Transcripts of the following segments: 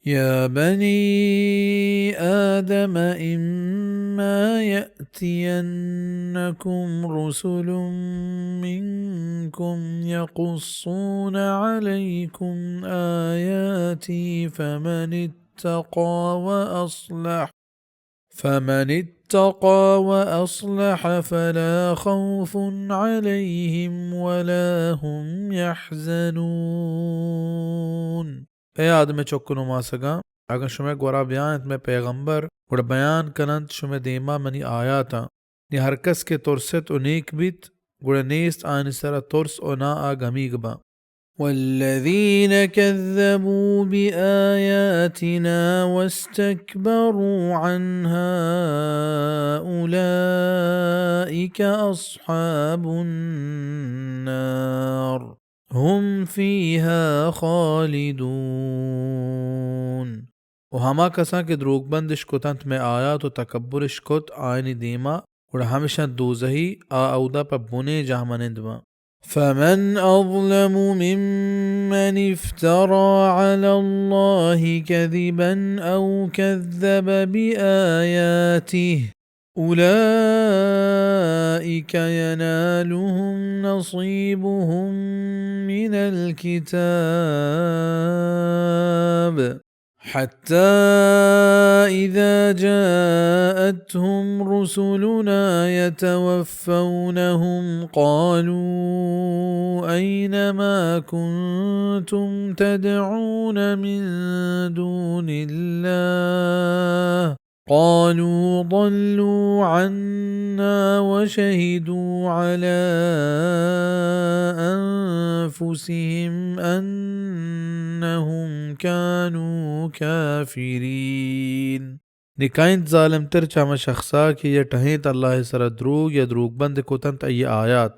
يا بني آدم إما يأتينكم رسل منكم يقصون عليكم آياتي فمن اتقى وأصلح فمن اتقى وأصلح فلا خوف عليهم ولا هم يحزنون. اے آدم ءِ چک ءُ نماسگاں، اگاں شمئے گورا بیاینت مئے پیغمبر، گڑا بیان کننت شمئے دیما منی آیاتاں، نی ہر کس کہ ترست ءُ نیک بیت، گڑا نیست آیانی سرا ترس ءُ ناں آ گمیگ باں. والذين كذبوا بآياتنا واستكبروا عنها أولئك أصحاب النار هم فيها خالدون. ءُ ہما کساں کہ دروگبندش کتنت مئے آیات ءُ تکبرش کت آیانی دیما، گڑا ہمشاں دوزہی، آ اودا پہ بنیں جہمنند باں. فمن أظلم ممن افترى على الله كذبا أو كذب بآياته أولئك ينالهم نصيبهم من الكتاب حتى إذا جاءتهم رسلنا يتوفونهم قالوا أين ما كنتم تدعون من دون الله قالوا ضلوا عنا وشهدوا على أنفسهم أنهم كانوا كافرين. نی کئے انت ظالم تر چہ ہما شخصا کہ یا ٹہینت اللہ ءِ سرا دروگ یا دروگبند کتنت آئی آیات،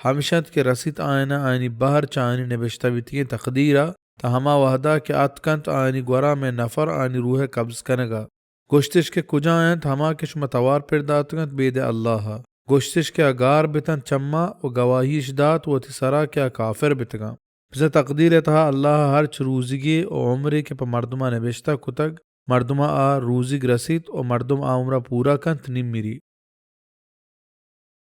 ہمش انت کہ رسیت آیاناں آیانی بہر چہ آیانی نبشتہ بیتگیں تقدیرا، تاں ہما وہدا کہ آتکنت آیانی گورا مئے نفر آیانی روح ءِ قبض کنگا۔ گوشتش کہ کجا انت ہما کہ شما توار پر داتگ انت بید اللہ ءَ؟ گوشتش کہ آ گار بتنت چہ ما ءُ گواہیش دات وتی سرا کہ آ کافر بتگاں۔ بزاں تقدیر ءِ تہا اللہ ءَ ہرچ روزیگے ءُ عمرے کہ پہ مردماں نبشتہ کتگ، مردماں آ روزیگ رسیت ءُ مردم آ عمرا پورا کنت، نی مری۔